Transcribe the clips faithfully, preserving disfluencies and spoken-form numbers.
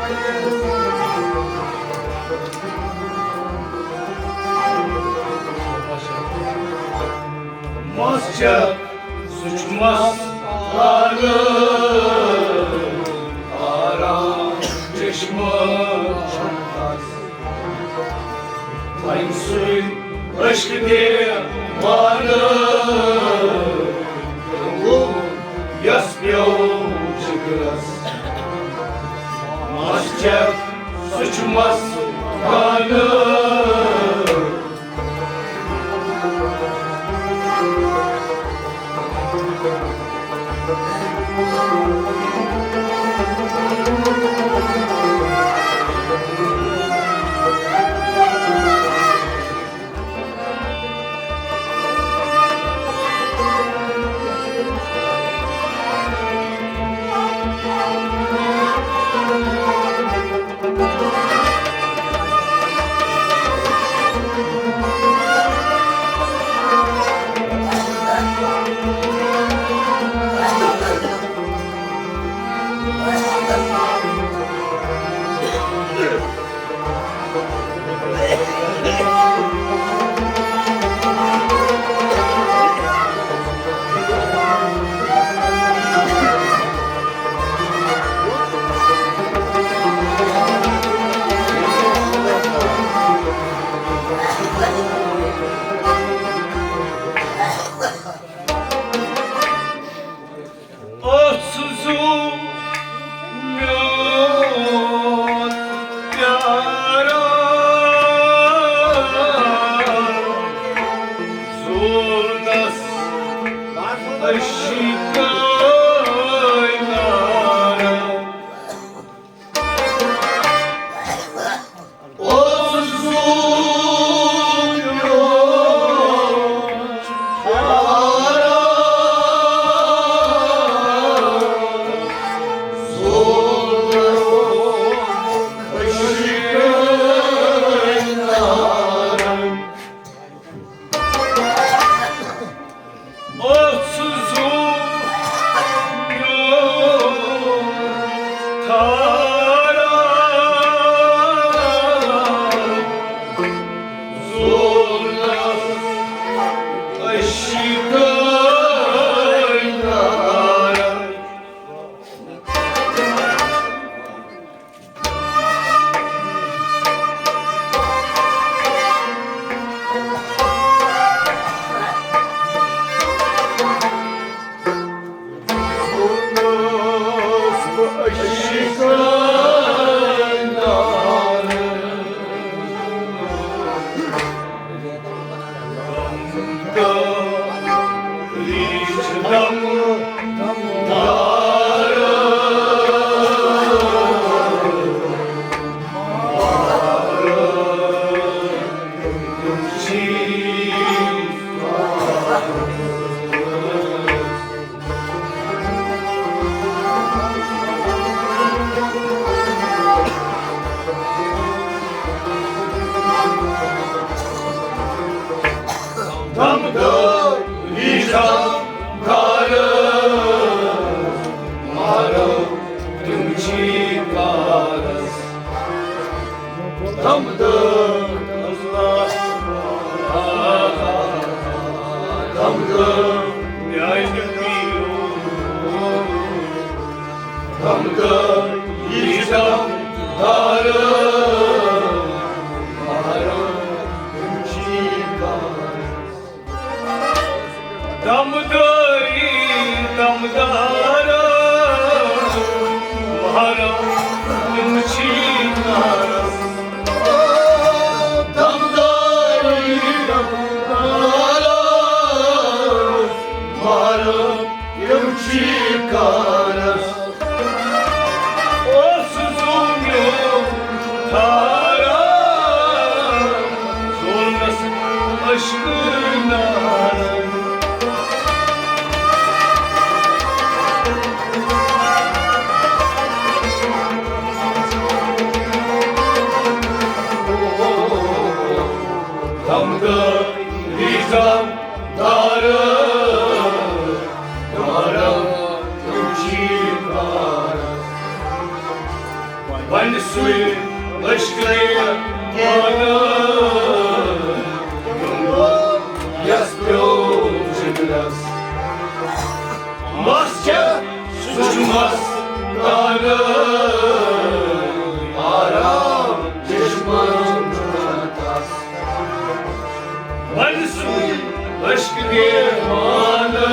مَس چھَکھ، سُہ چھُ مَس لانہٕ، آرام چشمہٕ چھُنہٕ تَس۔ تَمہِ سۭتۍ عشق دیوانہٕ، یَس پیوٚو جِگرَس۔ مَس چھَکھ، سُہ چھُ مَس لانہٕ۔ اوس سُہ میون پیارا، زولنس عشقائی نارا۔ اوس سُہ زوٗ میون تھارا، زولنس عشقائی نارا۔ دم دٲری دم دار مارو تِم چھی کارس۔ دم دٲر، دم دٲر، میانہِ پیٖرو۔ دم دٲر، یہِ دم دار مارو تِم چھی کارس۔ دم دٲری دم دار مارو تِم چھی کارس۔ دم دٲری دم دار مارو تِم چھی کارس۔ اوس زوٗ میون تھارا، زولنس عشقہٕ نارا۔ وۄنۍ سُے عشقٕے وانہٕ یَس پیوٚو جِگرَس۔ مَس چھےٚ سُہ چھُ مَستانہٕ آرام چشمَن تَس۔ وۄنۍ سُے عشق دیوانہٕ۔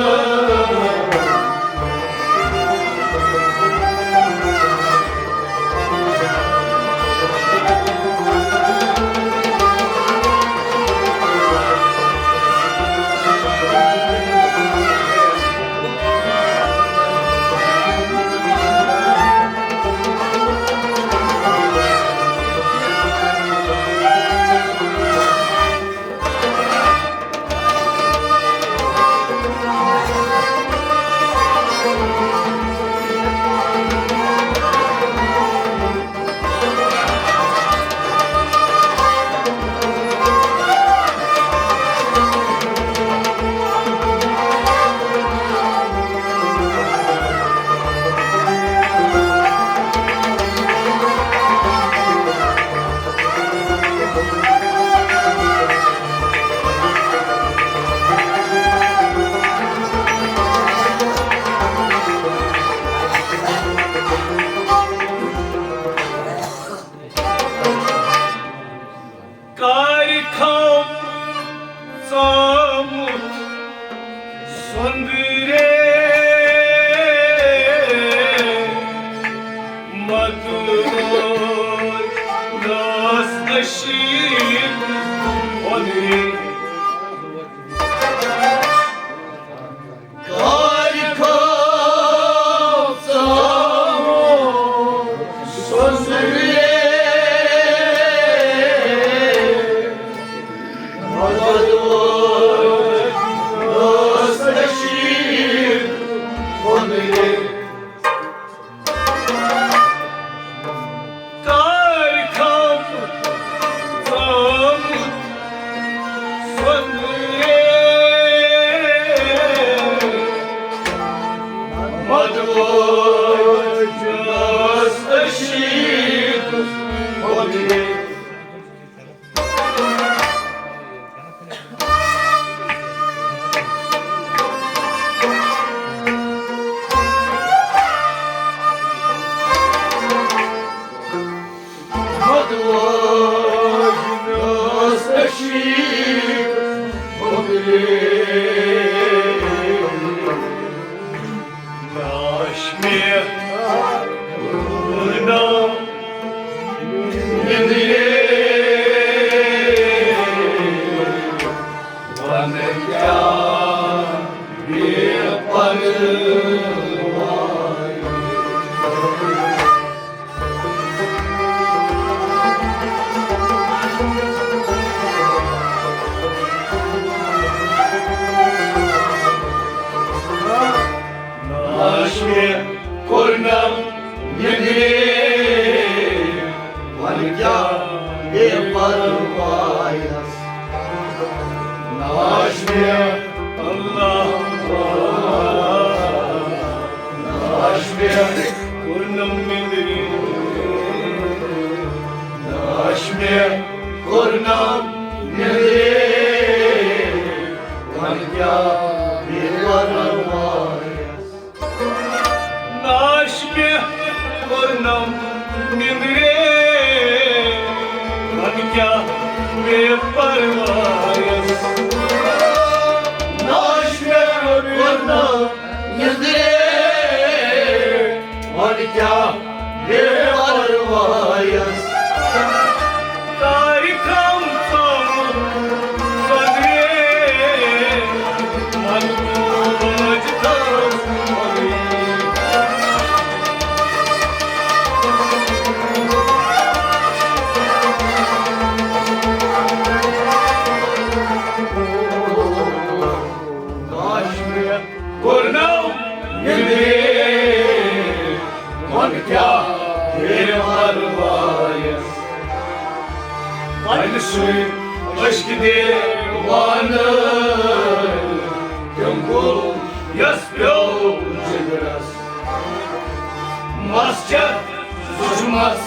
کارِ خم ژامُت سۄنٛدرِ مدٕ روز داس اشیٖق وۄنرِ۔ کارِ خم ژامُت سۄنٛدرِ مدٕ روز داس اشیٖق وۄنرِ۔ کارِ خم ژامُت سۄنٛدرِ مدٕ روز داس اشیٖق وۄنرِ۔ ناش مےٚ نام نِندرے، وَنہٕ کیٛاہ بے پرواہ۔ ناش مےٚ کوٚرنم نِندرے، وۄنۍ کیٛاہ بے پروایس۔ ناش مےٚ اللہ، ناش مےٚ کوٚرنم نِندرے، ناش مےٚ کوٚرنم نِندرے، وۄنۍ کیٛاہ بے پروایس۔ ناش مےٚ کوٚرنم نِندرے، وۄنۍ کیٛاہ بے پروایس۔ ناش مےٚ کوٚرنم نِندرے، وۄنۍ کیٛاہ بے پروایس۔ تاریخم ژامُت سۄنرے، من روز داس۔ ناش مےٚ کوٚرنم نِندرے، وۄنۍ کیٛاہ بے پروایس۔ وۄنۍ سُے عشق دیوانہٕ کیوں گوٚو یَس پیوٚو جِگرس۔ مَس چھےٚ سُہ چھُ مَس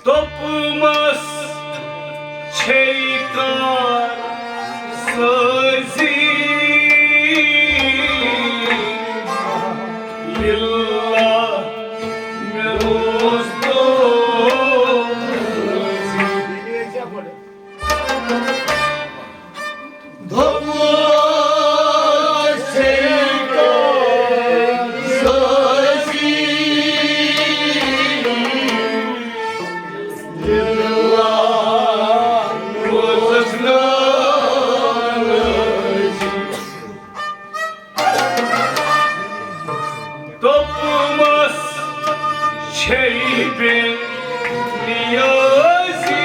دوٚپمَس چھے کار سٲزی، لِلّٰہ مےٚ روز دۄہ روزی۔ دوٚپمَس چھے کار سٲزی، لِلّٰہ روزَس ناراضی۔ دوٚپمَس چھے بے نیازی،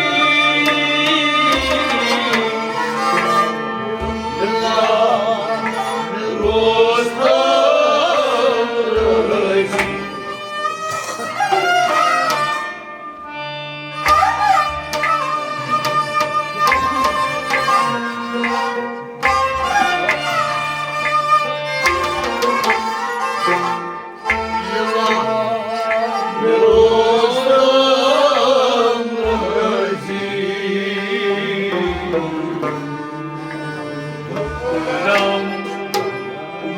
لِلّٰہ روز دۄہ روزی۔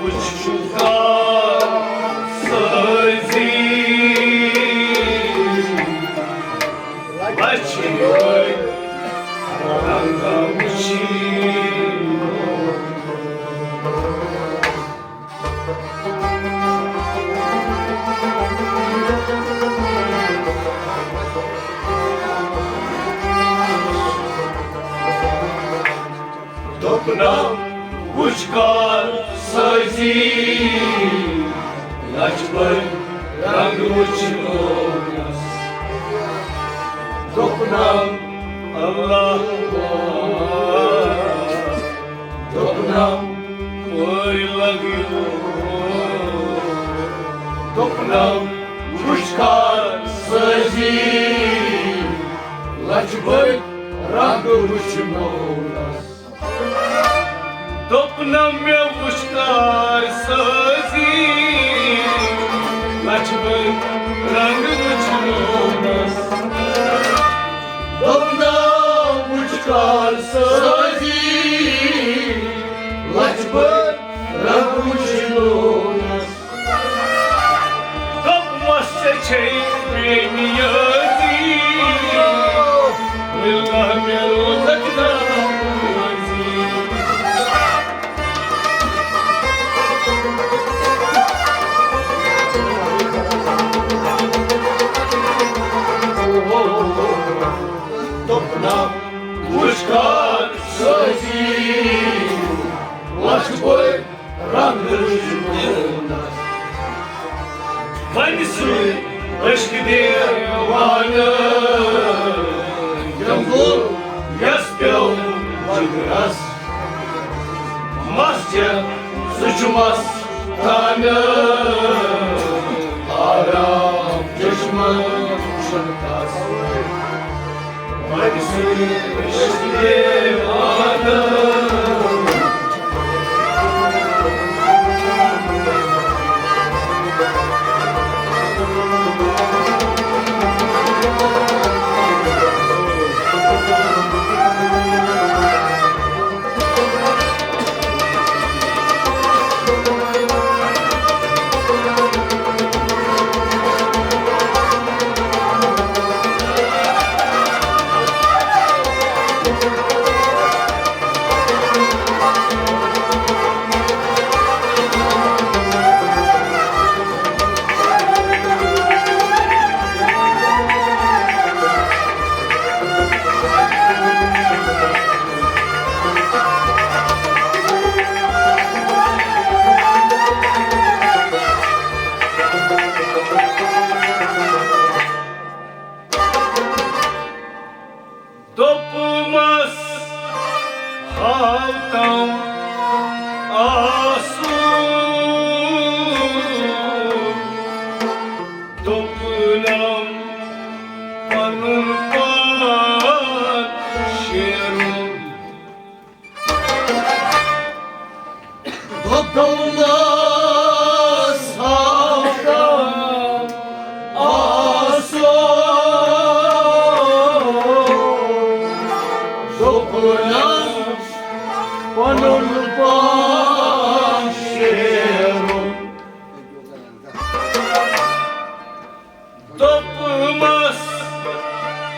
وٕچھ کار سٲزی، لَچھِ بٔدۍ رنٛگ وٕچھی۔ دوٚپنم وٕچھ کار سٲزی، لَچھِ بٔدۍ رنٛگ وٕچھنوونَس۔ دوٚپنم اللہ، دوٚپنم پٲرۍ لگیو۔ دوٚپنم وٕچھ کار سٲزی، لَچھِ بٔدۍ رنٛگ وٕچھنوونَس۔ دوٚپنم مےٚ وٕچھ کار سٲزی، لَچھِ بٔدۍ رنٛگ وٕچھنوونَس۔ دوٚپنم وٕچھ کار سٲزی، لَچھِ بٔدۍ رنٛگ وٕچھنوونَس۔ دوٚپمَس ژےٚ چھے بے نیازی، لِلّٰہ مےٚ روزَکھ ناراضی۔ دوٚپنم وٕچھ کار سٲزی، لَچھِ بٔدۍ رنٛگ وٕچھنوونَس۔ وۄنۍ سُے عشق دیوانہٕ جنگل یَس پیوٚو جگرس۔ مَس چھےٚ سُہ چھُ مَس تانہٕ آرام چشمہٕ چھُنہٕ تَس۔ دوٚپمَس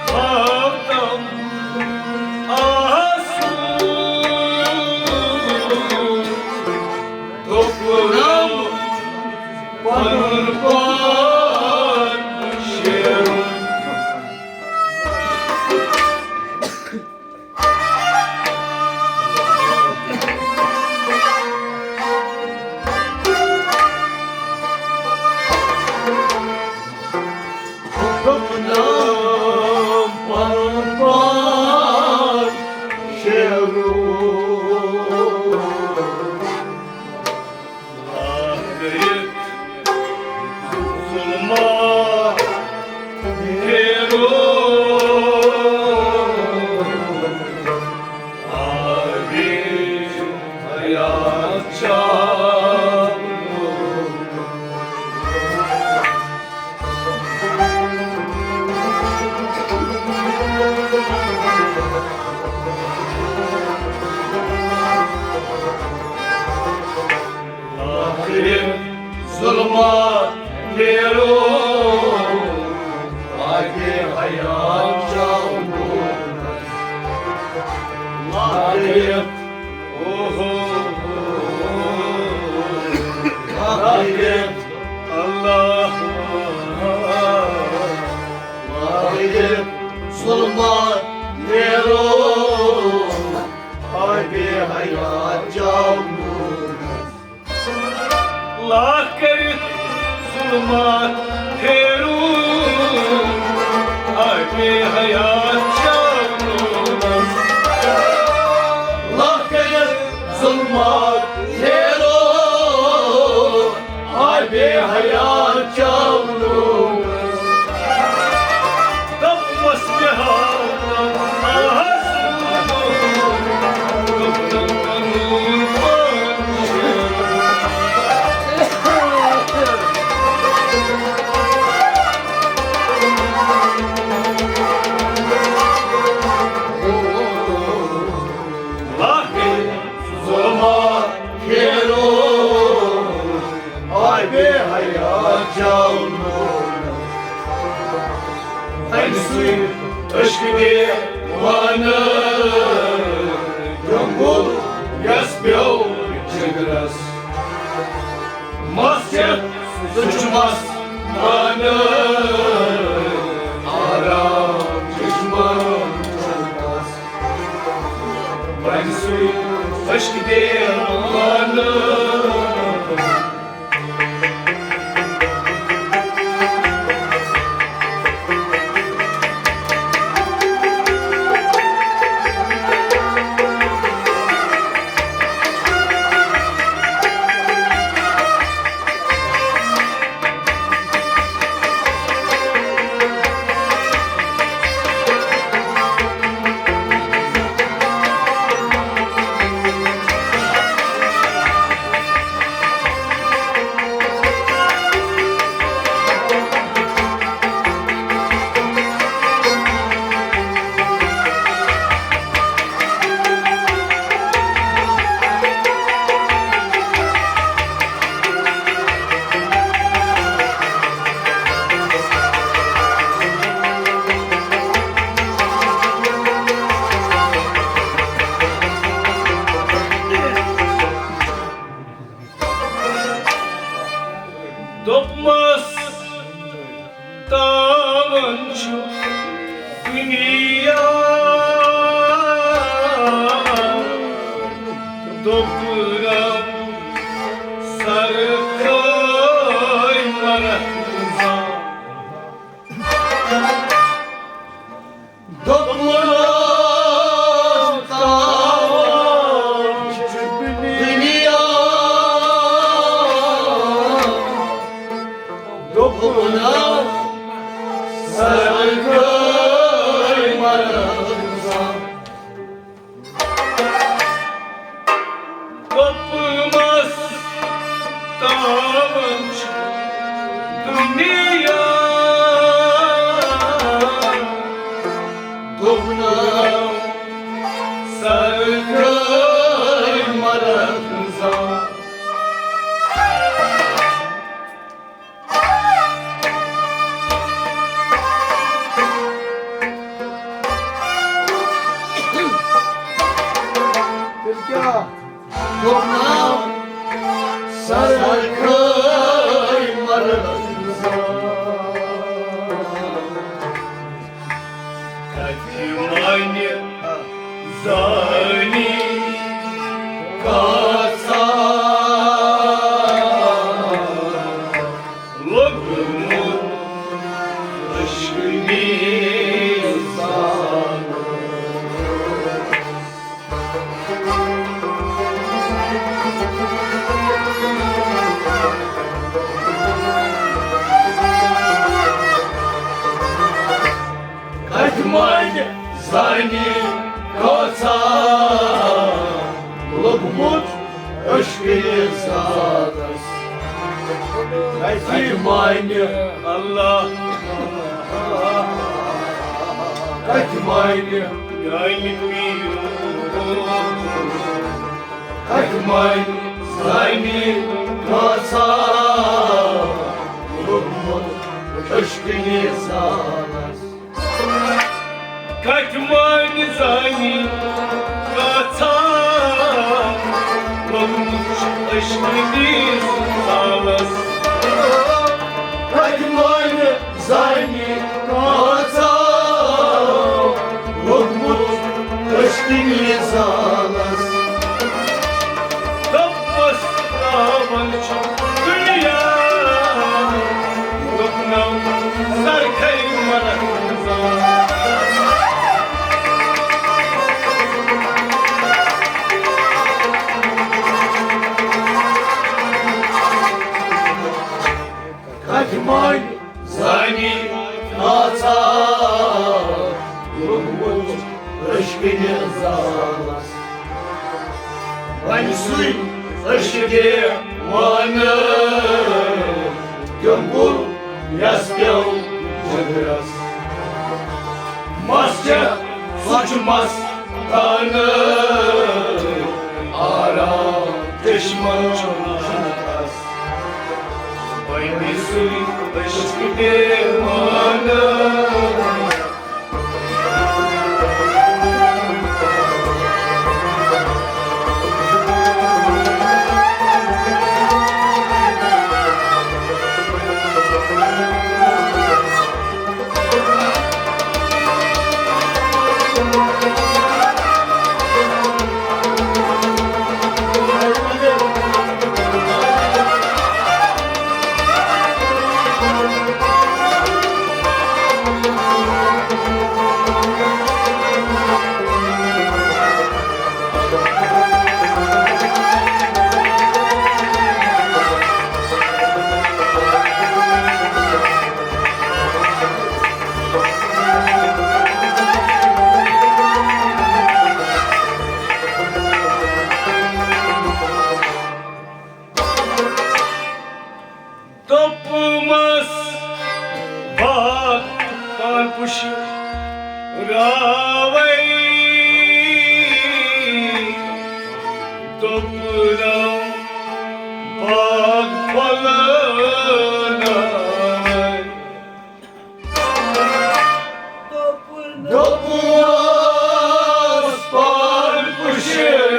ختم آسُن، دوٚپُن پَنُن پان شیرُن۔ دوٚپنم پنُن پان شیرو۔ ظلمات پھیرو۔ آبِ حیات چاو۔ آخر ظلمات پھیرو، آبِ حیات چاو۔ آخر، اوہو، آخر، اللہ، آخر ظلمات پھیرو، آبِ حیات چاو۔ لاکھ کٔرِتھ ظلمات پھیرو، آبِ حیات چاو۔ لاکھ کٔرِتھ ظلمات پھیرو، آبِ حیات چاو۔ دوٚپمَس مےٚ ہاو۔ ظلمات پھیرو، آبِ حیات چاو۔ تَمہِ سۭتۍ عشقِ دیوانہٕ جنگل یَس پیوٚو جگرس۔ مَس ہٮ۪تھ سُہ چھُ مَس پانہٕ آرام چشمہٕ۔ وۄنۍ سُے عشقِ دیوانہٕ۔ دوٚپمَس تاوَن چھُ دُنیا، دوٚپُن سَر کھٲے مرَن زان۔ دوٚپمَس تاوَن چھُ دُنیا، دوٚپُن سَر کھٲے مرَن زان۔ دوٚپمَس تاوَن چھُ دُنیا، دوٚپُن سَر کھٲے مرَن زان۔ مانہِ زانی کٲژاہ لوٚگمُت عشقٕے زالس۔ کتہِ مانہِ اللہ، کتہِ مانہِ میانہِ پیٖرو، کتہِ مانہِ زانی کٲژاہ لوٚگمُت عشقٕے زالس۔ کتہِ مانہِ زانی کٲژاہ لوٚگمُت عشقٕے زالس۔ کتہِ مانہِ زانی کٲژاہ لوٚگمُت عشقٕے زالس۔ دوٚپمس ترٛاوان چھُ دُنیا، دوٚپنم سرکھے مرن زان۔ کتہِ مانہِ زانی کٲژاہ لوٚگمُت عشقٕے زالس۔ وۄنۍ سُے عشقِ وانہٕ کیوٚمبُل یس پیوٚو جگرس۔ مس چھےٚ سُہ چھُ مس تانہٕ آرام چشمہٕ چھُنہٕ تس۔ وۄنۍ سُے عشق دیوانہٕ۔ دوٚپمَس، باغ پان پُشراوَے۔ دوٚپنَم، باغ پھۄلناوَے۔ دوٚپمَس، پان پُشراوَے۔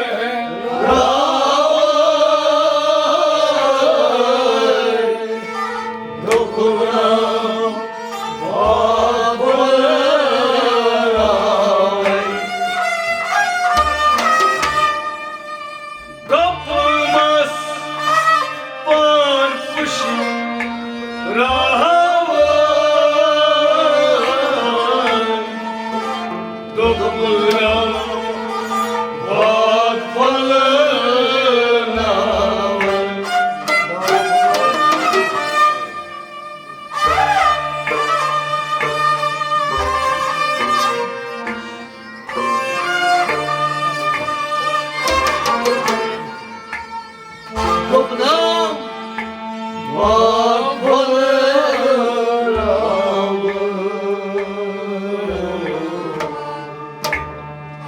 دوٚپنَم، باغ پھۄلناوَے۔ دوٚپمَس، پان پُشراوَے۔ دوٚپنَم، باغ پھۄلناوَے۔ دوٚپنَم، باغ پھۄلناوَے۔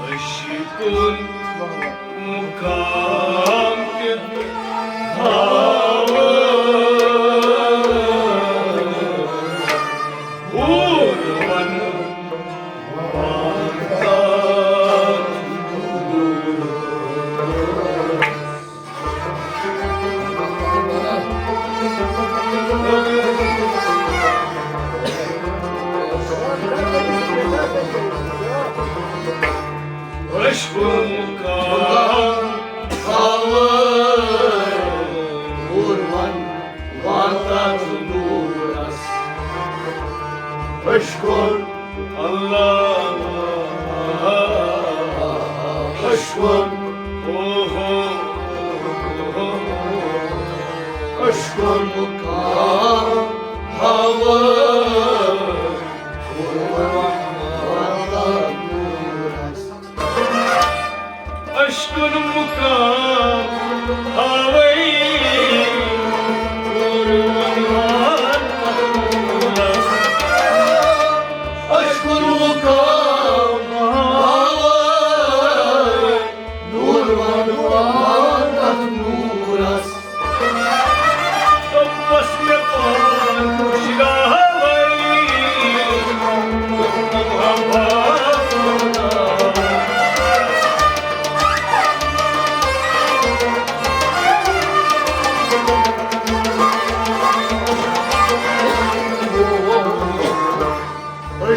عشقُن مقام تہِ ہاوَے۔ اوٗر وَنہٕ عشقُن مقام ہاوَے۔ اوٗر وَن واتَتھ نوٗرَس۔ عشقُن اللہ، عشقُن، اوہو، عشقُن مقام ہاوَے۔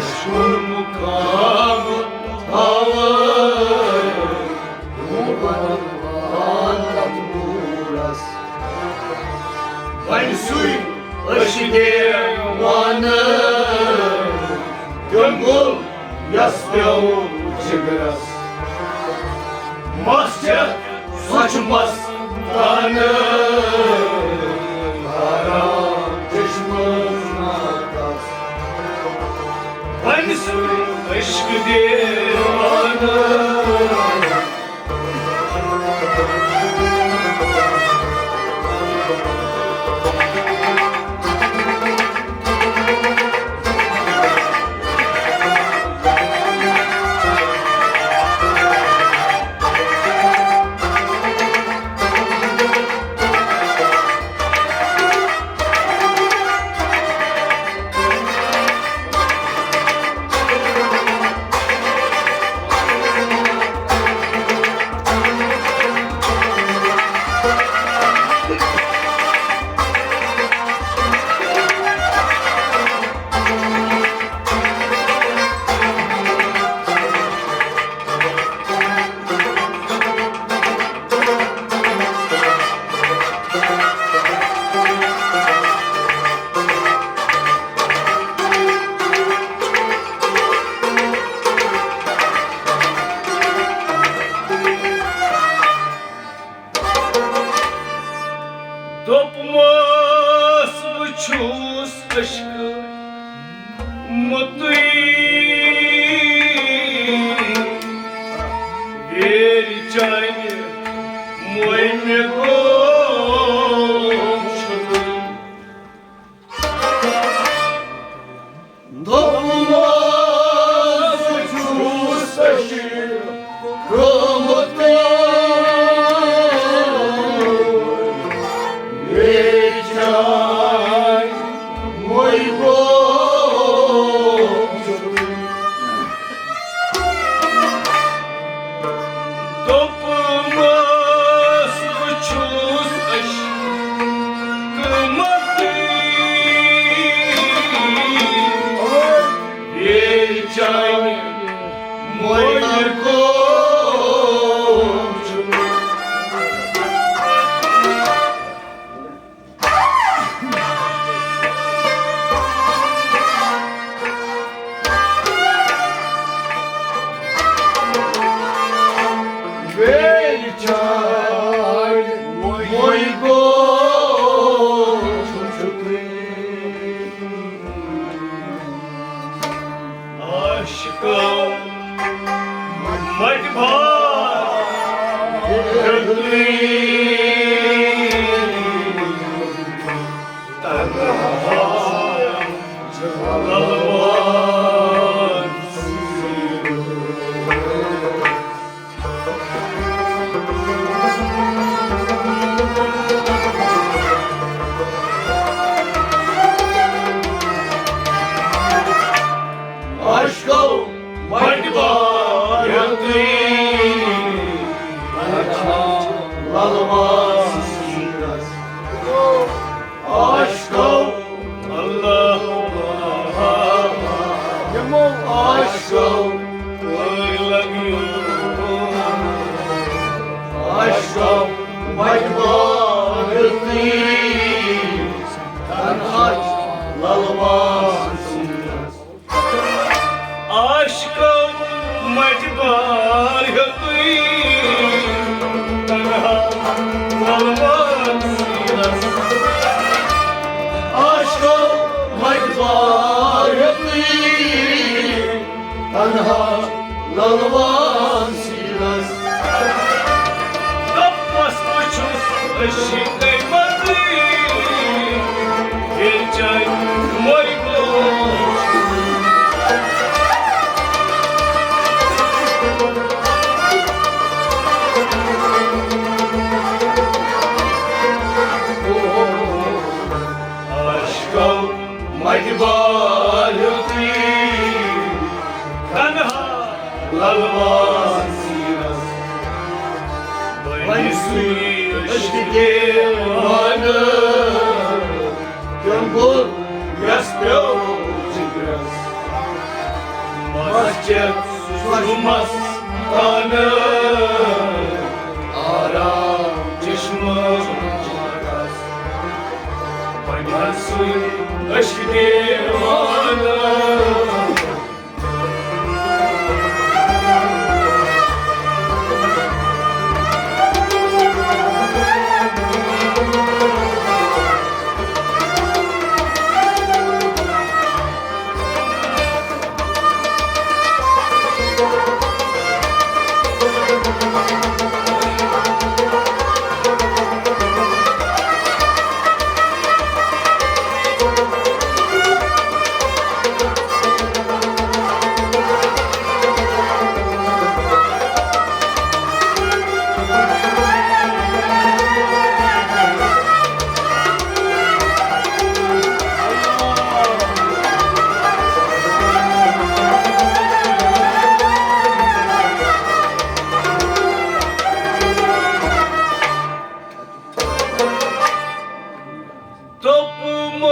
چھُ مُقام ہاوان، بہٕ بنہٕ پان تتھ نوٗرس۔ وۄنۍ سُے عشق دیوانہٕ، جنگل یس پیوٚو جگرس۔ مس چھےٚ سۄ چھِ مستانہٕ، حرام چشمہٕ ناکس۔ وۄنۍ سُے عشق دیوانہٕ۔ دوٚپمَس بہٕ چھُس عشقہٕ مُتٕے، ویرِ چانہِ موے مےٚ گوٚو چھُتٕے۔ دوٚپمَس بہٕ چھُس عشقہٕ مُتٕے، ویرِ چانہِ موے گوٚو چھُتٕے۔ دوٚپمَس بہٕ چھُس عشقہٕ مُتٕے، ویرِ چانہِ موے گوٚو چھُتٕے۔ ویرِ چانہِ موے گوٚو چھُتٕے۔ عاشقو مجبار ہیوٚتُے تنہا چھُ للوان۔ عاشقو مجبار ہیوٚتُے للوان سیٖنَس۔ عاشقو اللہ، یِمو عاشقو پٲرۍ لگیو۔ عاشقو مجبار ہیوٚتُے تنہا للوان سیٖنَس۔ عاشقو مجبار ہیوٚتُے تنہا للوان سیٖنَس۔ عاشقو مجبار ہیوٚتُے تنہا للوان سیٖنَس۔ دوٚپمَس بہٕ چھُس عشقَے مَتٕے، ییٚلہِ چانہِ موے گوٚو۔ عاشقو مجبار ہیوٚتُے تنہا للوان سیٖنَس۔ وۄنۍ سُے عشق دیوانہٕ، جنگل یَس پیوٚو جگرس۔ چٮ۪تھ سُہ مستانہٕ آرام چشمہٕ۔ وۄنۍ سُے أچھ دیوانہٕ۔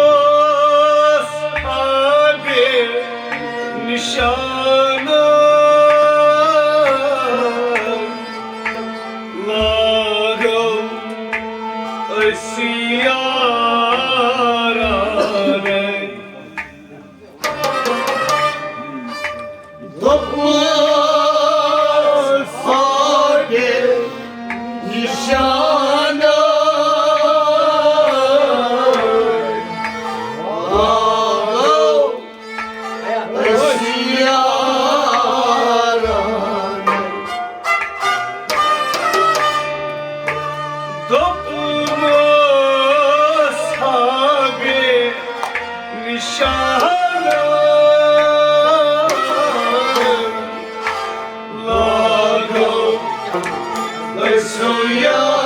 دوٚپمَس آبِ نِشانہٕ لاگو أسۍ یارانَے۔ دوٚپمَس آبِ نِشانہٕ لاگو أسۍ یارانَے۔ دوٚپمَس آبِ نِشانہٕ لاگو أسۍ یارانَے۔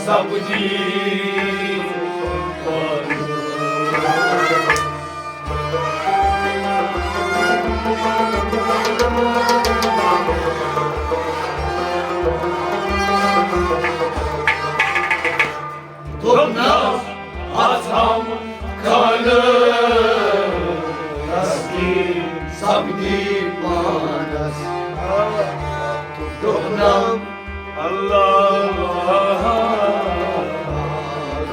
سپدی پانہٕ۔ دوٚپنَم آسام خانہٕ تسکیٖن سپدی پانس۔ دوٚپنَم اللہ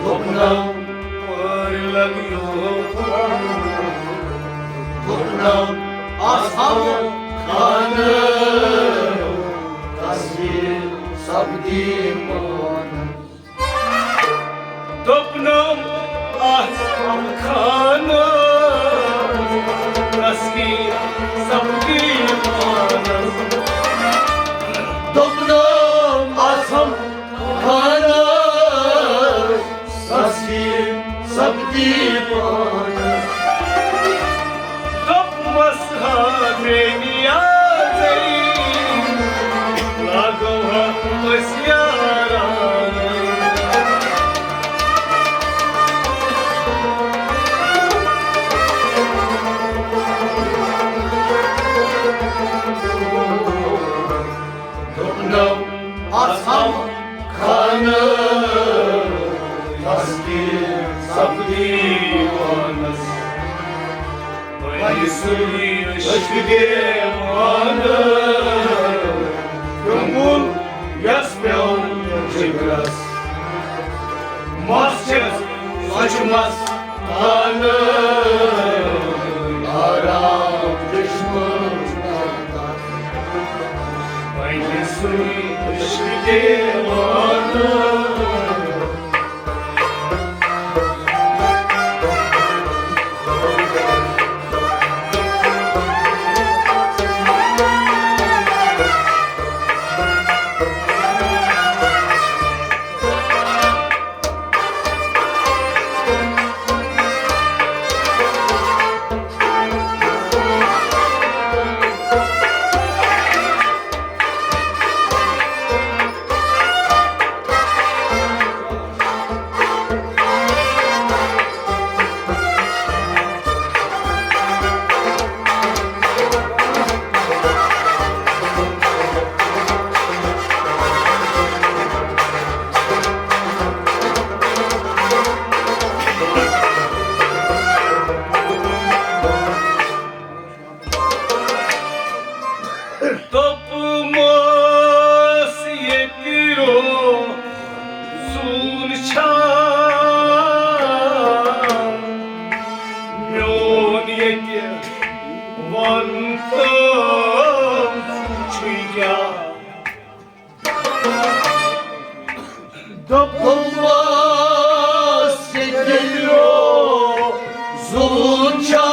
دوٚپنَم پٲرۍ لگیو۔ دوٚپنَم آسام خانہٕ تسکیٖن سپدی پانس۔ دوٚپنَم آسام خانہٕ تسکیٖن سپدی پانس۔ دوٚپنَم آسام خانہٕ تسکیٖن سپدی پانس۔ دوٚپمَس ہا مےٚ نیازَے، لاگو ہا أسۍ یارانَے۔ دوٚپنَم آسام خانہٕ تسکیٖن سپدی پانس۔ وۄنۍ سُے عشق دیوانہٕ کیوٚنگُل یَس پیوٚو جگرس۔ مَس چھَس سۄ چھِ مَس تانہٕ آرام چشمہٕ۔ وۄنۍ سُے عشق دیوانہٕ۔ دوٚپمَس ییٚتہِ زُوُن چھا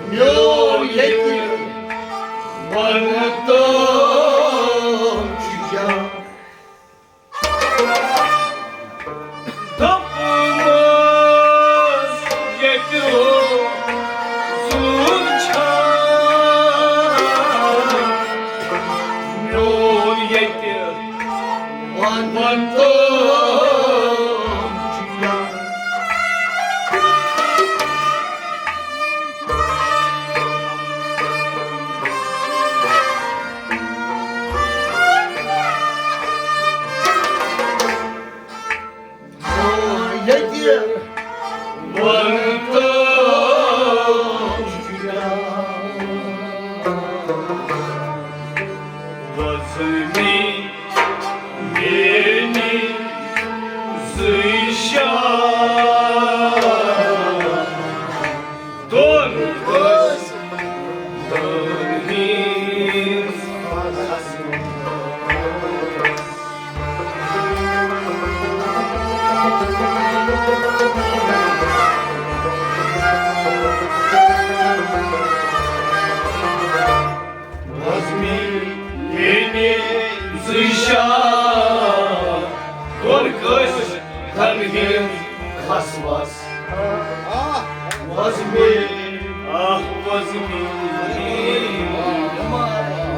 میون ییٚتہِ وَنہٕ تہٕ چھُ جان۔ دوٚپمَس ییٚتہِ زُو چھا میون ییٚتہِ وَن وَن تہٕ چھُ جان۔ ییٚتہِ وَن تہٕ وَزنی میٛٲنی زٕے شاہ۔ دۄن ٲسۍ دۄن ہٕنٛز وزنی ییٚلہِ زٕ شاہ دۄن کٲسۍ تَن ہٕنٛز کھس وس۔ وزنی، آہ، وزنی،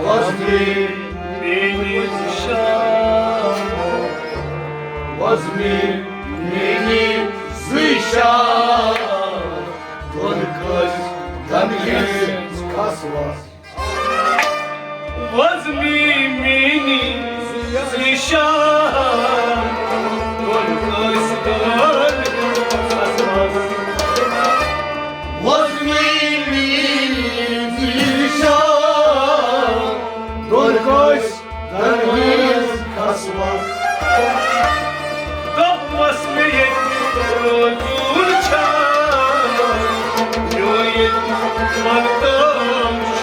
وزنی، میٛٲنۍ زٕ شاہ۔ وزنی، میٛٲنۍ زٕ شاہ، دۄن کٲسۍ تَن ہٕنٛز کھس وس۔ وزنی میٛٲنی زٕ شاہ، دۄن ٲسۍ دۄن۔ وزنی میٛٲنی زٕ شاہ، دۄن ٲسۍ دۄن ٲسۍ کھس وس۔ دوٚپمَس مےٚ ییٚتہِ روزُن چھا، یو ییٚتہِ مقام چھُ۔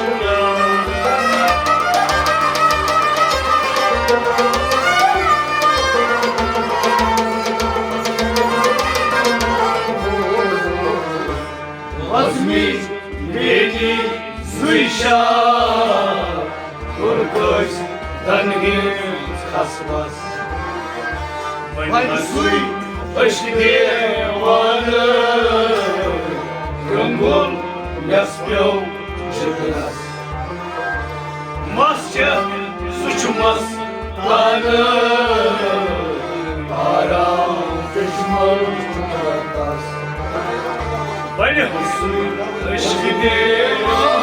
وزنی میٛٲنی زٕ شاہ، کوٚر کٲنٛسہِ تَن ہٕنٛز کھس وس۔ وۄنۍ سُے أچھ دیوانہٕ رنٛگُل یَس پیوٚو جِگرَس۔ مَس چھےٚ سُہ چھُ مَس تانہٕ آرام کشمل چھُ تَس۔ وۄنۍ سُے أچھ دیوانہٕ۔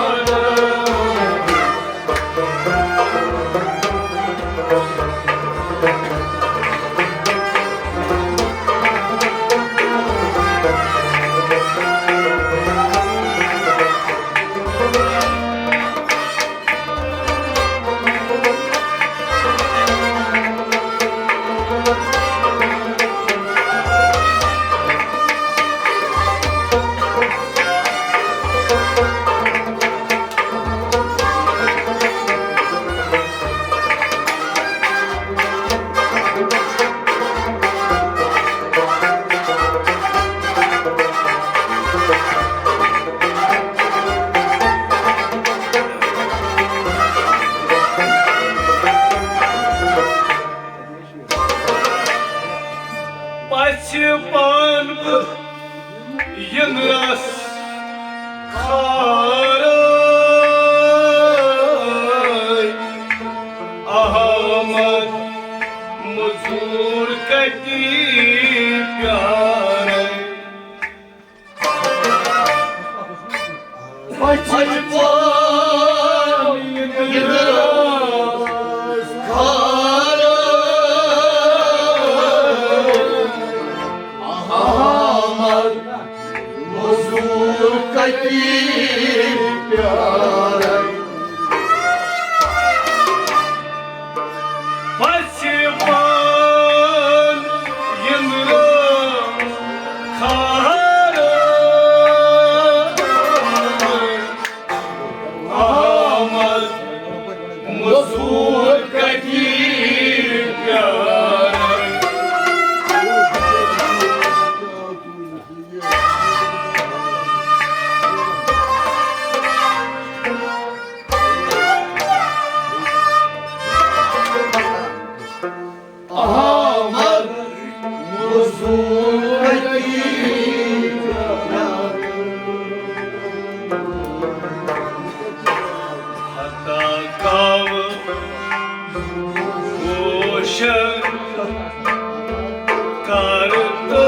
کاوٕ پوشن کرتو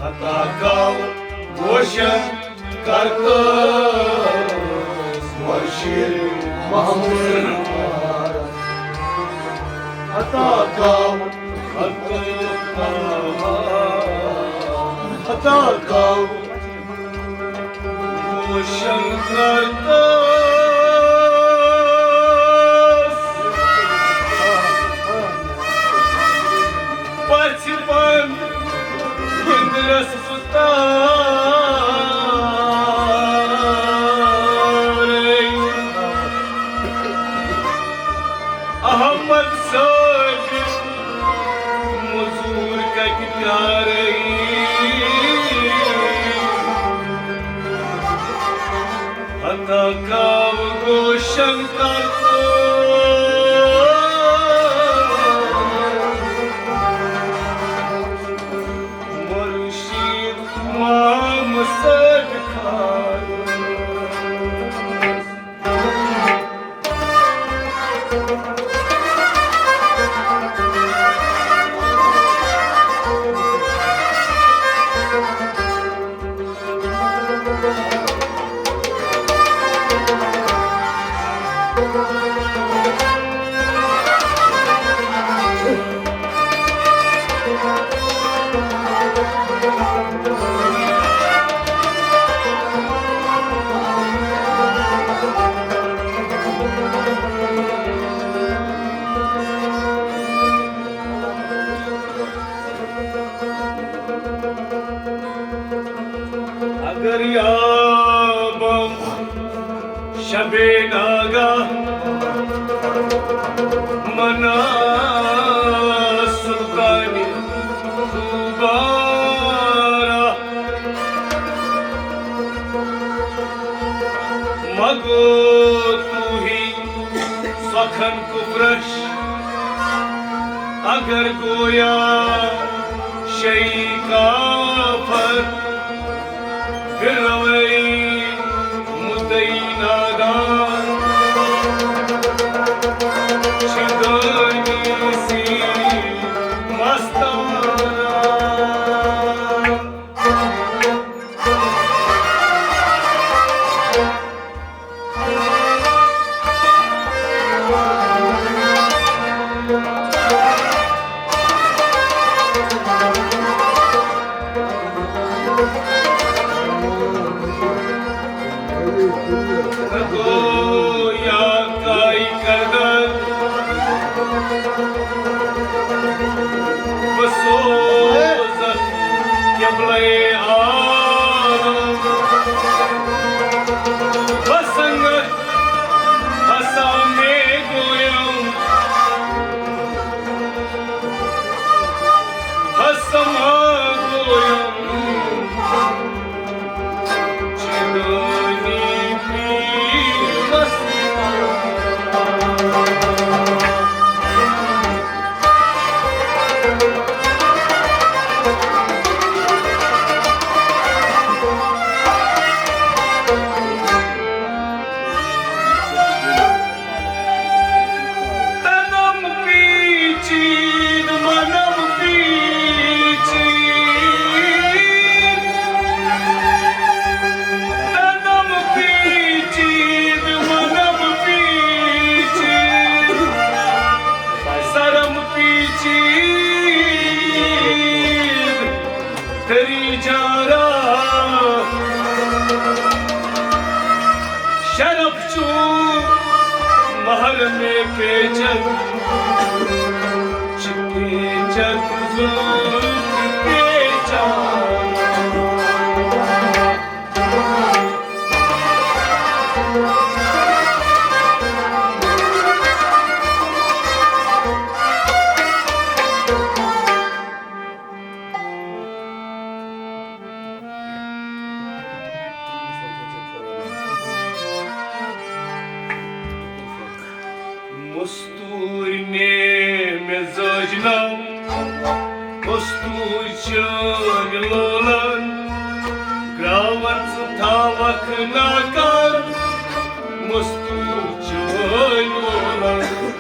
عطا کاو گوشن کرتس مرشد محمد، عطا کاو، عطا کاو گوشن کرتس پژھِ پن بندرس تارے۔ احمد صٲبہِ مزوٗر کتہِ پیارے۔ عطا کاو گوشن کرتس مرشد مام صٲب خان۔ اگر یابم شبِ ناگہ منا سلطانِ دوبارہ، مگو توہی سخن کفرش، اگر گویا شیعی کافر، پھر روی مدعی نادان، چھ دانی سی مستارا۔ گویا کائی کردن بسوزت قبلہ عالم، بسنگت ہسا میں گویم، ہسا ما گویم۔ تنم پیچید، منم پیچید، تنم پیچید، منم پیچید، سرم پیچید، تری جارا شرف چون محرم پیچد، چھ پیچد زلف پیچان۔ مستوٗرۍ نے مےٚ زٲج ناو، مستوٗرۍ چٲنۍ لولن، گراوان ژٕ تھاوکھ ناکار، مستوٗرۍ چٲنۍ لولن،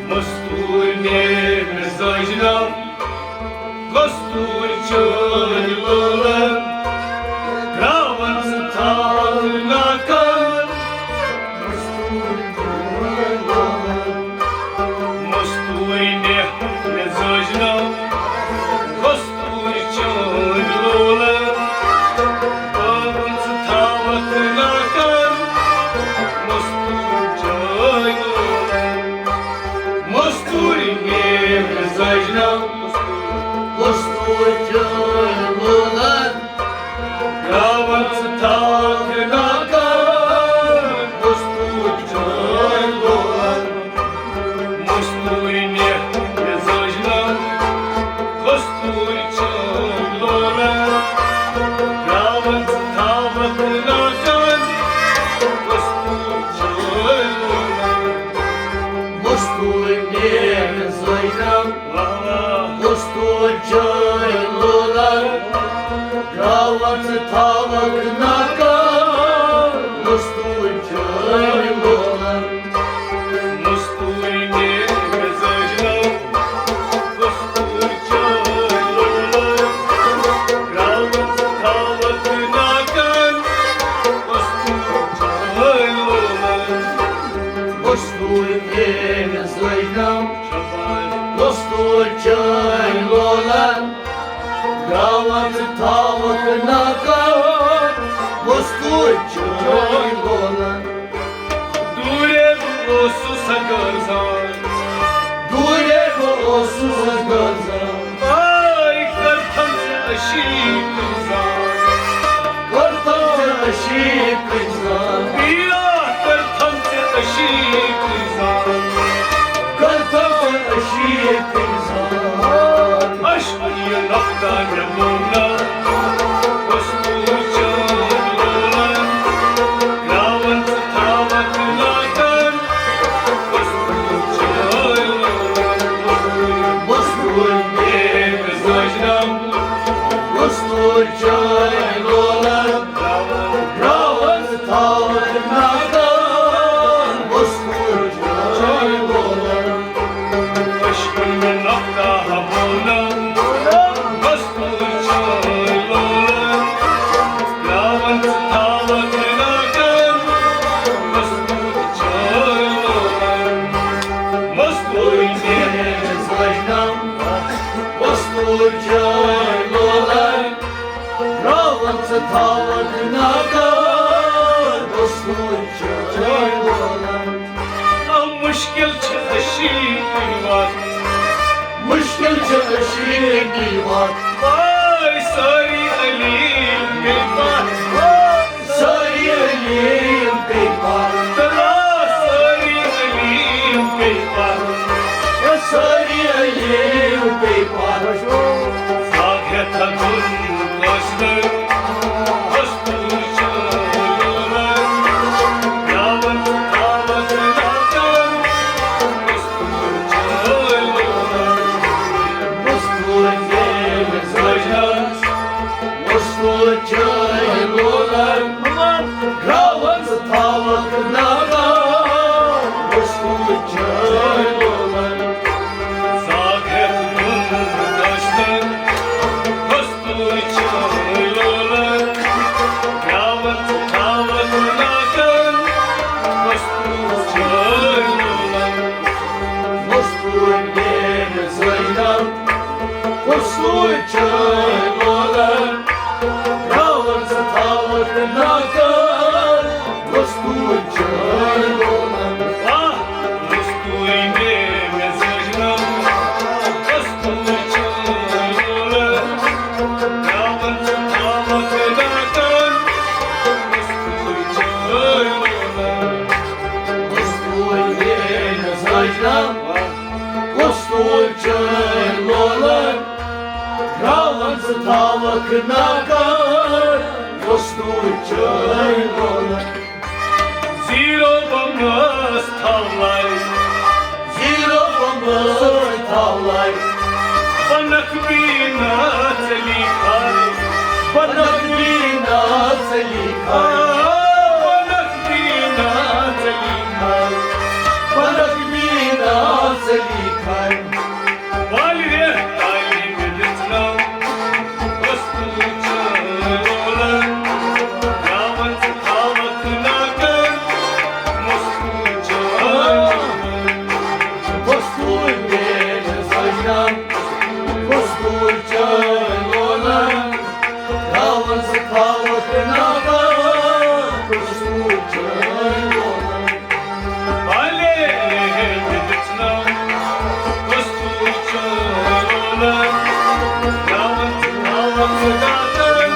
مستوٗرۍ نے مےٚ زٲج ناو۔ مستوٗرۍ چٲنۍ لولن، گراوان ژٕ تھاوکھ ناکار۔ مستوٗرۍ چٲنۍ لولن، مستوٗرۍ نے مےٚ زٲج ناو۔ مستوٗرۍ چٲنۍ لولن، گراوان ژٕ تھاوکھ ناکار۔ مستوٗرۍ چٲنۍ لولن، مستوٗرۍ نے مےٚ زٲج ناو۔ مستوٗرۍ چٲنۍ لولن، گراوان ژٕ تھاوکھ ناکار۔ مستوٗرۍ چٲنۍ لولن، مستوٗرۍ نے مےٚ زٲج ناو۔ مستوٗرۍ چٲنۍ لولن، گراوان ژٕ تھاوکھ ناکار۔ مستوٗرۍ چٲنۍ لولن، مستوٗرۍ نے مےٚ زٲج ناو۔ مستوٗرۍ چٲنۍ لولن، گراوان ژٕ تھاوکھ ناکار۔ مستوٗرۍ چٲنۍ لولن، مستوٗرۍ نے مےٚ زٲج ناو۔ مستوٗرۍ چٲنۍ لولن، گراوان ژٕ تھاوکھ ناکار۔ مستوٗرۍ چٲنۍ لولن، مستوٗرۍ نے مےٚ زٲج ناو۔ مستوٗرۍ چٲنۍ لولن، گراوان ژٕ تھاوکھ ناکار۔ مستوٗرۍ چٲنۍ لولن، دوٗرے بہٕ اوسُس سا گرزان۔ دوٗرے بہٕ اوسُس سا گرزان۔ آے کٔرتھم ژےٚ عشیٖق زان۔ کٔرتھم ژےٚ عشیٖق زان۔ پیٖرا کٔرتھم ژےٚ عشیٖق زان۔ کٔرتھم ژےٚ عشیٖق زان۔ عشق یہِ نۄقطہ مےٚ مونا۔ مستوٗرۍ چٲنۍ لولن، گراوان ژٕ تھاوکھ ناکار۔ مستوٗرۍ چٲنۍ لولن، مستوٗرۍ نے مےٚ زٲج ناو۔ مستوٗرۍ چٲنۍ لولن، گراوان ژٕ تھاوکھ ناکار۔ مستوٗرۍ چٲنۍ لولن، عشقن مےٚ نۄقطہ مونا۔ مستوٗرۍ چٲنۍ لولن، گراوان ژٕ تھاوکھ ناکار۔ مستوٗرۍ چٲنۍ لولن، مستوٗرۍ نے مےٚ زٲج ناو۔ مستوٗرۍ چٲنۍ لولن، گراوان ژٕ تھاوکھ ناکار۔ مستوٗرۍ چٲنۍ لولن، آ، مُشکِل چھِ عشیٖقٕے وَتھ۔ مُشکِل چھِ عشیٖقٕے وَتھ۔ واے سٲری علیٖم گٔے پَتھ۔ سٲری علیٖم گٔے پَتھ۔ تہٕ آ، سٲری علیٖم گٔے پَتھ۔ سٲری علیٖم گٔے پَتھ۔ زاگ ہٮ۪تھ دُن کٲنٛسہِ نہٕ۔ سۭتۍ تھاولاے۔ بنکھ بینا ژلی کھاے۔ بنکھ بینا ژلی کھاے۔ بنکھ بینا ژلی کھاے۔ بنکھ بینا ژلی کھاے۔ والہِ ریٚتھ تعلیٖم دِژنم، اصل چلولن، گاون تھاوکھ ناکن، مستور چلولن۔ مستور میل زجنم، مستور چلولن، گاون تھاوکھ ناکن، مستور چلولن۔ بھلے دِژنم، کستور چلولن، گاون تھاوکھ داتن،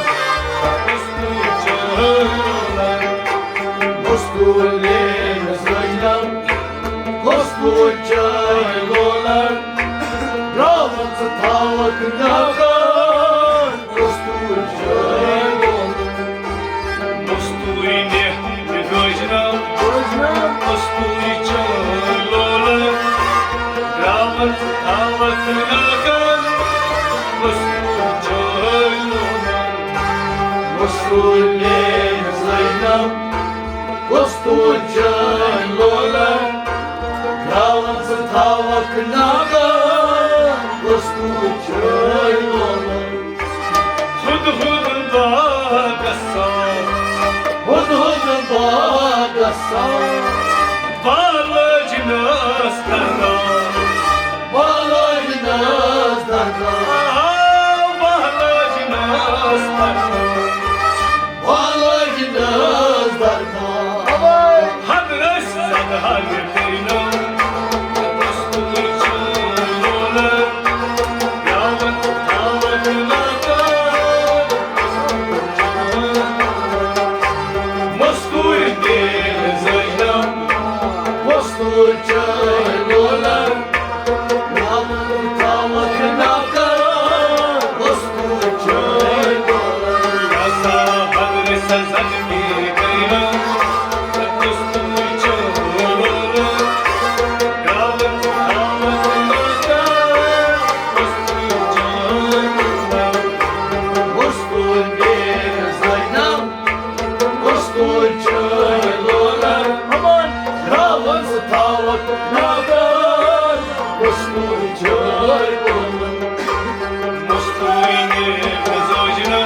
کستور چلولن۔ کستور میل زجنم، کستور چلولن، گاون تھاوکھ ناکن، کستور چلولن۔ مستوری نیہ گوجنا، مستوری چلولن، گراون تھاوکھ ناکن، مستوری چلولن۔ مستوری نیہ گوجنا، مستوری چلولن، گراون تھاوکھ ناکن، مستوری چلولن۔ ہدہد باغس سان۔ ہدہد باغس سان۔ بالٲجِنَس درگاہ۔ بالٲجِنَس درگاہ۔ آ، بالٲجِنَس درگاہ۔ بالٲجِنَس درگاہ۔ حضرت سدحل کٔرِنو، دستور چلولن، گراون تھاوکھ ناکن، دستور چلولن۔ مستوٗرۍ تیل زٲجنم، مستوٗرۍ چلولن، گراون تھاوکھ ناکن، مستوٗرۍ چلولن۔ رضا حضرت سدحل مستوری نیب زوجنا،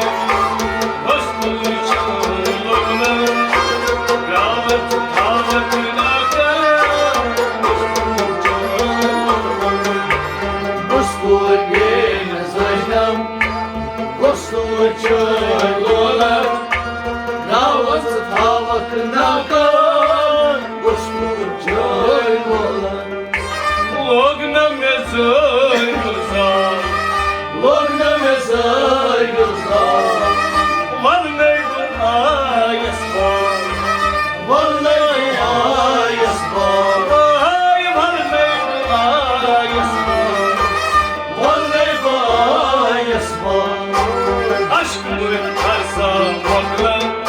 مستوری چلونا، راوت تھاوت ناکا، مستوری چلونا۔ مستوری نیب زوجنا، مستوری چلونا، راوت تھاوت ناکا، مستوری چلونا۔ لوگ نہ مےٚ زٲوِل زال۔ لوگ نہ مےٚ زٲوِل زال۔ ولنے بہٕ آیس بال۔ ولنے بہٕ آیس بال۔ آے ولنے بہٕ آیس بال۔ ولنے بہٕ آیس بال۔ اشک مٔتھۍ ہر سا مۄکلن۔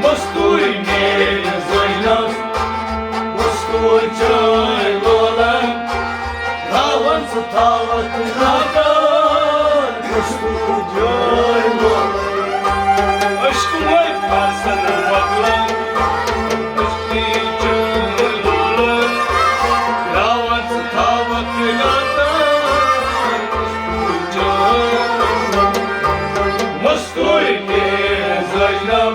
مستوری نیب زوجنا، مستوری چلونا، راوت تھاوت ناکا، مستوری چلونا۔ اشک مٔتھۍ ہر سا مۄکلن۔ مستوری نیب زوجنا،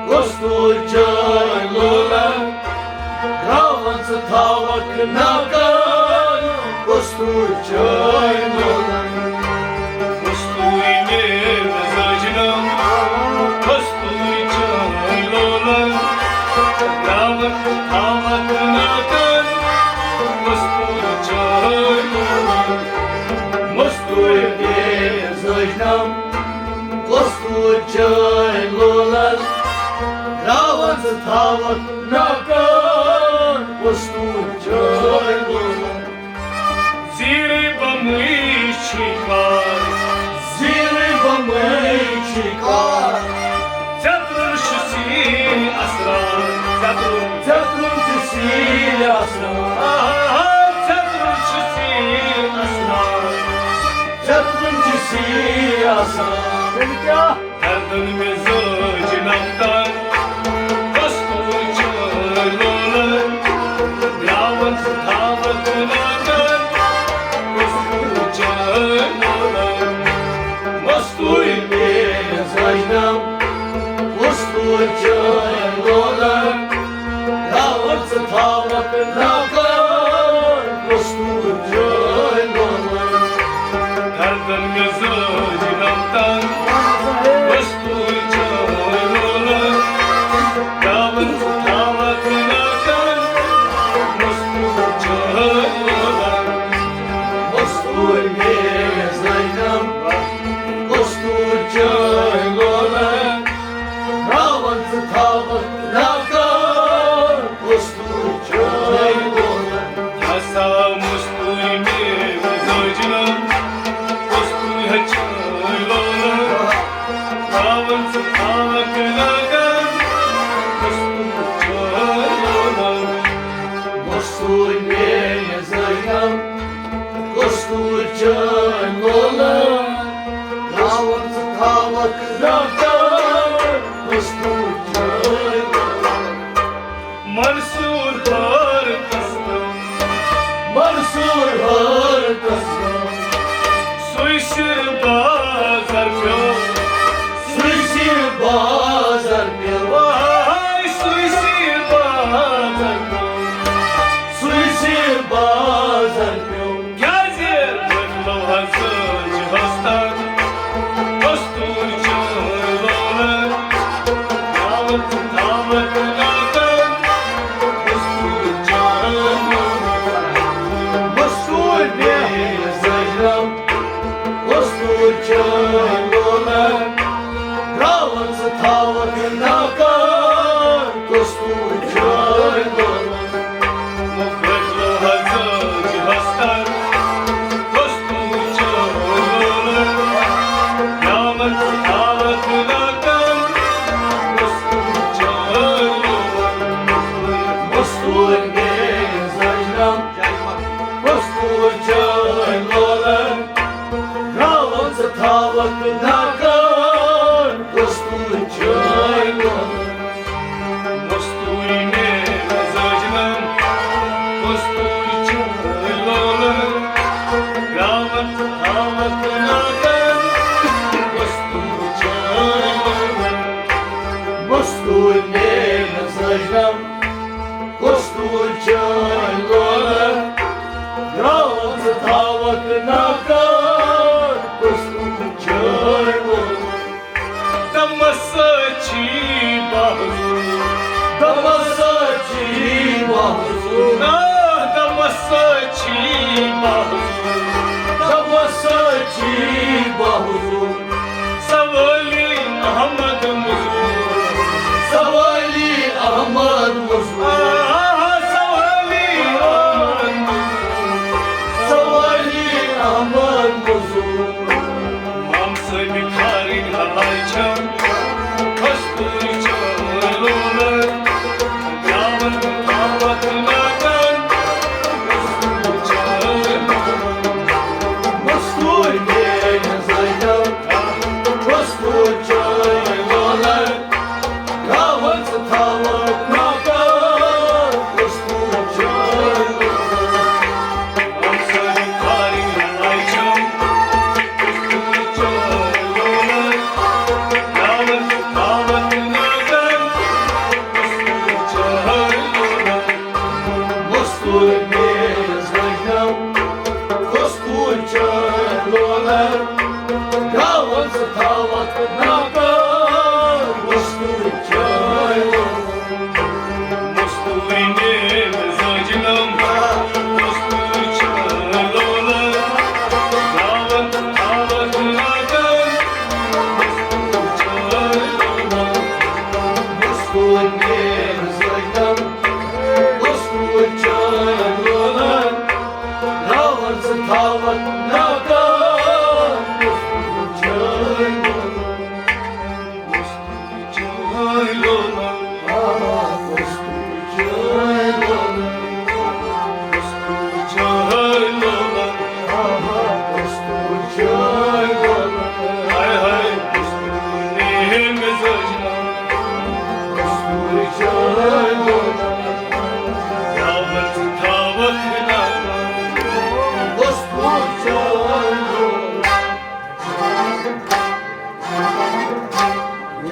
مستوری چلونا، راوت تھاوت ناکا، مستوری چلونا۔ مستوری نیب زوجنا، مستوری چلونا، راوت تھاوت ناکا، مستوری چلونا۔ مستوری نیب زوجنا، مستوری چلونا، راوت تھاوت ناکا، مستوری چلونا۔ زیٖرٕے بمٕے چھُے کار۔ زیٖرٕے بمٕے شکار۔ ژےٚ تُل چھُ سیٖل اسرار، ژےٚ تُل، ژےٚ تُل چھُ سیٖل اسرار۔ آہا، ژےٚ تُل چھُ سیٖل اسرار۔ ژےٚ تُل چھُ سیٖل اسرار۔ تیٚلہِ کیٛاہ؟ گردن مےٚ زٲج نفتن، کستوٗر چٲنۍ لولن، درٛاوَن ژٕ تھاوَکھ ناکن، کستوٗر چٲنۍ لولن۔ مستوٗرۍ میٲنۍ زٲجنم، کستوٗر چٲنۍ لولن، درٛاوَن ژٕ تھاوَکھ ناکن، کستوٗر چٲنۍ لولن۔ گردن مےٚ زٲج نفتن، کستوٗر چٲنۍ لولن، درٛاوَن ژٕ تھاوَکھ ناکن، کستوٗر چٲنۍ لولن۔ مستوٗرۍ میٲنۍ زٲجنم، کستوٗر چٲنۍ لولن، درٛاوَن ژٕ تھاوَکھ ناکن، کستوٗر چٲنۍ لولن۔ کیٛاہ سا مستوٗرۍ میٲنۍ زٲجنم، کستوٗر چٲنۍ لولن، درٛاوَن ژٕ تھاوَکھ ناکن، کستوٗر چٲنۍ لولن۔ مستوٗرۍ میٲنۍ زٲجنم، کستوٗر چٲنۍ لولن، تھاوَکھ ژٕ تھاوَکھ ناکن، کستوٗر چٲنۍ لولن۔ منصوٗر ہر قسم، منصوٗر ہر قسم، سُے سِر بازر پیوٚو، سُے سِر بازر پیوٚو۔ واے، سُے سِر بازر پیوٚو، سُے سِر بازر پیوٚو۔ کیٛازِ؟ بٔتلو حظ زٲج ہستن، کستوٗر چٲنۍ لولن، دعوت، دعوت ناکن، کستوٗر چٲنۍ لولن۔ مستوٗرۍ میٲنۍ زٲجنم، کستوٗر چٲنۍ لولن، درٛاوَن ژٕ تھاوَکھ ناکن، کستوٗر چٲنۍ لولن۔ مُغل حضرت ہستن، کستوٗر چٲنۍ لولن، درٛاوَن ژٕ تھاوَکھ ناکن، کستوٗر چٲنۍ لولن۔ مستوٗرۍ میٲنۍ زٲجنم، کستوٗر چٲنۍ لولن، درٛاوَن ژٕ تھاوَکھ ناکن، کستوٗر چٲنۍ لولن۔ مستوٗرۍ میٲنۍ زٲجنم، کستوٗر چٲنۍ لولن، درٛاوَن ژٕ تھاوَکھ ناکن، کستوٗر چٲنۍ لولن۔ مستوٗرۍ میٲنۍ زٲجنم، کستوٗر چٲنۍ لولن، درٛاوَن ژٕ تھاوَکھ ناکن، کستوٗر چٲنۍ لولن۔ دمس چھی بہزو، دمس چھی بہزو، آ، دمس چھی بہزو، دمس چھی بہزو۔ سوالی احمد مزور۔ سوالی احمد مزور۔ آہا، سوالی احمد مزور۔ سوالی احمد مزور۔ مام صٲبہِ کھارٕنۍ ہلاے چھم، کستوٗرۍ چٲنۍ لولن۔ گٮ۪وَن تھاوَکھ ناکن، کستوٗرۍ چٲنۍ لولن۔ مستوٗرۍ میٲنۍ زٲجنم، کستوٗرۍ چٲنۍ لولن، گٮ۪وَن ژٕ تھاوَکھ ناکن، کستوٗرۍ چٲنۍ لولن۔ ہمسایہِ کھارٕنۍ ہلاے چھم، کستوٗرۍ چٲنۍ لولن، گٮ۪وَن ژٕ تھاوَکھ ناکن، کستوٗرۍ چٲنۍ لولن۔ مستوٗرۍ میٲنۍ زٲجنم، کستوٗرۍ چٲنۍ لولن، گٮ۪وَن ژٕ تھاوَکھ ناکن، کستوٗرۍ چٲنۍ لولن۔ مستوٗرۍ میٲنۍ زٲجنم، کستوٗرۍ چٲنۍ لولن، گٮ۪وَن ژٕ تھاوَکھ ناکن، کستوٗرۍ چٲنۍ لولن۔ مستوٗرۍ میٲنۍ زٲجنم، کستوٗرۍ چٲنۍ لولن، گٮ۪وَن ژٕ تھاوَکھ